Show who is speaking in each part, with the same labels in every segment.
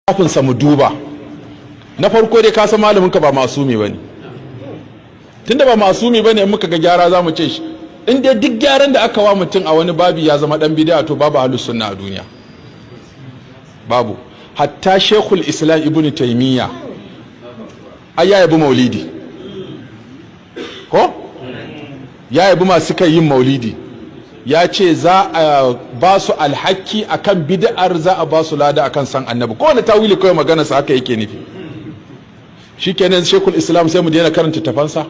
Speaker 1: Littafinsa mu duba. Na farko dai, ka san malamin ka ba masumi bane. Tunda ba masumi bane, in muka ga gyara za mu ce shi. In dai duk gyaran da aka wa mutum a wani babi ya zama dan bid'a, to babu ahlus sunna a duniya, babu. Hatta Shekul Islam Ibnu Taymiya ai ya yabi maulidi, ko ya yabi masu kai yin maulidi. Ya ce za a ba su alhaki akan bid'ar, za a ba su lada akan san Annabi. Ko wani tawili kawai magana sa haka yake nufi. Shikenan, Shekul Islam sai mu daina karanta tafansa.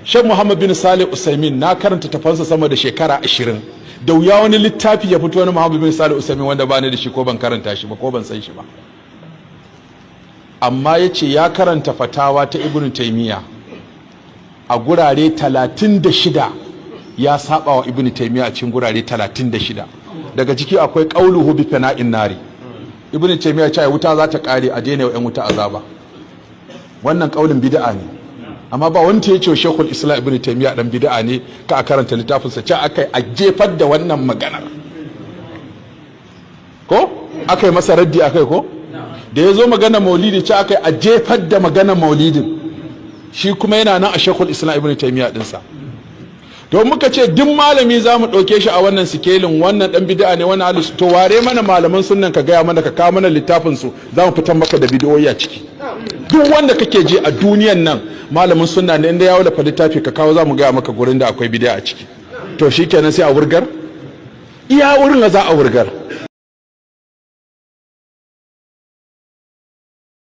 Speaker 1: Sheikh Muhammad bin Salih Usaimin, na karanta tafansa sama da shekara 20. Da wuya wani littafi ya fito wani Muhammad bin Salih Usaimin wanda ba ni da shi ko ban karanta shi ba ko ban san shi ba. Amma ya ce ya karanta fatawa ta Ibn Taymiyyah a gurare 36, ya saba wa Ibn Taymiyyah a cikin gurare 36. Daga ciki akwai qauluhu bi fana'in nari. Ibn Taymiyyah ya ce wuta za ta kare, a daina wa 'yan wuta azaba. Wannan kaulin bid'a ne, amma ba wanda ya ce Shekul Islam Ibn Taymiyyah dan bid'a ne ka a karanta littafinsa. Ce akai a jefar da wannan maganar, ko akai masa raddi akai. Ko da ya zo magana maulidi, ce akai a jefar da magana maulidin. Shi kuma yana nan a Shekul Islam Ibn Taymiyyah dinsa. To muka ce duk malami za mu ɗauke shi a wannan sikelin, wannan ɗan bid'a ne, wannan ahlus. To ware mana malaman sunnan, ka gaya mana, ka kawo mana littafin su, za mu fitar maka da bid'o'i a ciki. Duk wanda kake ji a duniyan nan malamin sunna ne, inda ya wallafa littafi, ka kawo, za mu gaya maka gurin da akwai bid'a a ciki. To shikenan, sai a wurgar, iya wurin za a wurgar.